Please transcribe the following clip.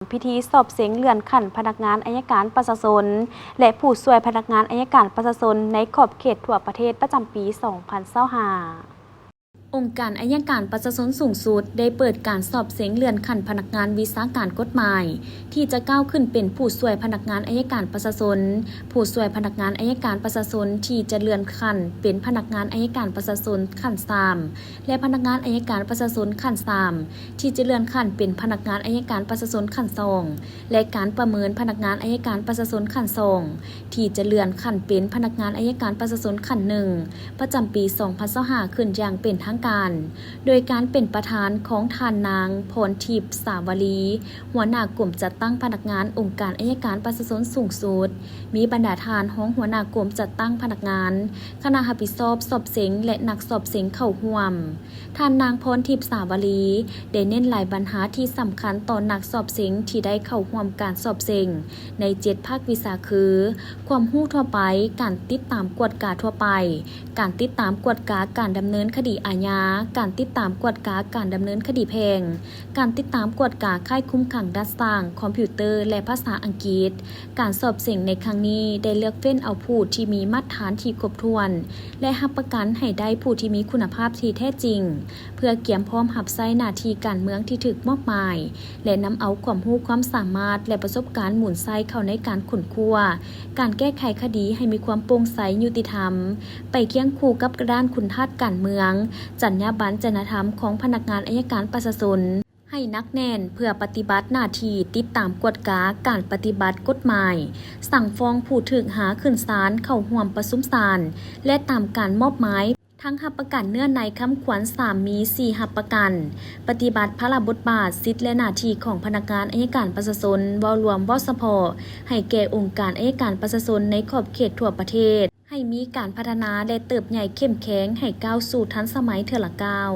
ພິທີສອບເສັງເລື່ອນຂັ້ນພະນັກງານໄອຍະການປະຊາຊົນ ແລະ ຜູ້ຊ່ວຍພະນັກງານໄອຍະການປະຊາຊົນໃນຂອບເຂດທົ່ວປະເທດປະຈຳປີສອງພັນຊາວຫ້າ. ອົງການໄອຍະການປະຊາຊົນສູງສຸດໄດ້ເປີດການສອບເສັງເລື່ອນຂັ້ນພະນັກງານວິຊາການກົດໝາຍ ທີ່ຈະກ້າວຂຶ້ນເປັນຜູ້ຊ່ວຍພະນັກງານໄອຍະການປະຊາຊົນ, ຜູ້ຊ່ວຍພະນັກງານໄອຍະການປະຊາຊົນທີ່ຈະເລື່ອນຂັ້ນເປັນພະນັກງານໄອຍະການປະຊາຊົນຂັ້ນສາມ ແລະ ພະນັກງານໄອຍະການປະຊາຊົນຂັ້ນສາມ ທີ່ຈະເລື່ອນຂັ້ນເປັນພະນັກງານໄອຍະການປະຊາຊົນຂັ້ນສອງ ແລະ ການປະເມີນພະນັກງານໄອຍະການປະຊາຊົນຂັ້ນສອງ ທີ່ຈະເລື່ອນຂັ້ນເປັນພະນັກງານໄອຍະການປະຊາຊົນຂັ້ນໜຶ່ງ ປະຈຳປີສອງພັນຊາວຫ້າ ຂຶ້ນຢ່າງເປັນທາງການ ໂດຍການເປັນປະທານຂອງທ່ານນາງ ພອນທິບ ສາວະລີ ຫົວໜ້າກົມຈັດຕັ້ງພະນັກງານອົງການໄອຍະການປະຊາຊົນສູງສຸດ, ມີບັນດາທ່ານຮອງຫົວໜ້າກົມຈັດຕັ້ງພະນັກງານ, ຄະນະຮັບຜິດຊອບສອບເສັງ ແລະ ນັກສອບເສັງເຂົ້າຮ່ວມ. ທ່ານນາງ ພອນທິບ ສາວະລີ ໄດ້ເນັ້ນຫຼາຍບັນຫາທີ່ສຳຄັນຕໍ່ນັກສອບເສັງທີ່ໄດ້ເຂົ້າຮ່ວມການສອບເສັງໃນເຈັດພາກວິຊາຄື ຄວາມຮູ້ທົ່ວໄປ, ການຕິດຕາມກວດກາທົ່ວໄປ, ການຕິດຕາມກວດກາການດຳເນີນຄະດີອາຍາ, ການຕິດຕາມກວດກາການດຳເນີນຄະດີແພ່ງ, ການຕິດຕາມກວດກາຄ້າຍຄຸມຂັງດັດສ້າງ, ຄອມພິວເຕີ ແລະ ພາສາອັງກິດ. ການສອບເສັງໃນຄັ້ງນີ້ໄດ້ເລືອກເຟ້ນເອົາຜູ້ທີ່ມີມາດຕະຖານທີ່ຄົບຖ້ວນ ແລະ ຮັບປະກັນໃຫ້ໄດ້ຜູ້ທີ່ມີຄຸນນະພາບທີ່ແທ້ຈິງ ເພື່ອກຽມພ້ອມຮັບໃຊ້ໜ້າທີ່ການເມືອງທີ່ຖືກມອບໝາຍ ແລະ ນຳເອົາຄວາມຮູ້ຄວາມສາມາດ ແລະ ປະສົບການໝູນໃຊ້ເຂົ້າໃນການຄົ້ນຄວ້າ, ການແກ້ໄຂຄະດີໃຫ້ມີຄວາມໂປ່ງໃສ, ຍຸຕິທຳ, ໄປຄຽງຄູ່ກັບດ້ານຄຸນທາດການເມືອງ, ຈັນຍາບັນ, ຈະນະທຳຂອງພະນັກງານໄອຍະການປະຊາຊົນ ໃຫ້ໜັກແໜ້ນເພື່ອປະຕິບັດໜ້າທີ່ຕິດຕາມກວດກາການປະຕິບັດກົດໝາຍ, ສັ່ງຟ້ອງຜູ້ຖືກຫາຂຶ້ນສານ, ເຂົ້າຮ່ວມປະຊຸມສານ ແລະ ຕາມການມອບໝາຍ, ທັງຮັບປະກັນເນື້ອໃນຄຳຂວັນສາມມີ ສີ່ຮັບປະກັນ, ປະຕິບັດພາລະບົດບາດ, ສິດ ແລະ ໜ້າທີ່ຂອງພະນັກງານໄອຍະການປະຊາຊົນ ເວົ້າລວມ, ເວົ້າສະເພາະ ໃຫ້ແກ່ອົງການໄອຍະການປະຊາຊົນໃນຂອບເຂດທົ່ວປະເທດ. ໃຫ້ມີການພັດທະນາ ແລະ ເຕີບໃຫຍ່ເຂັ້ມແຂງ ໃຫ້ກ້າວສູ່ທັນສະໄໝເທື່ອລະກ້າວ.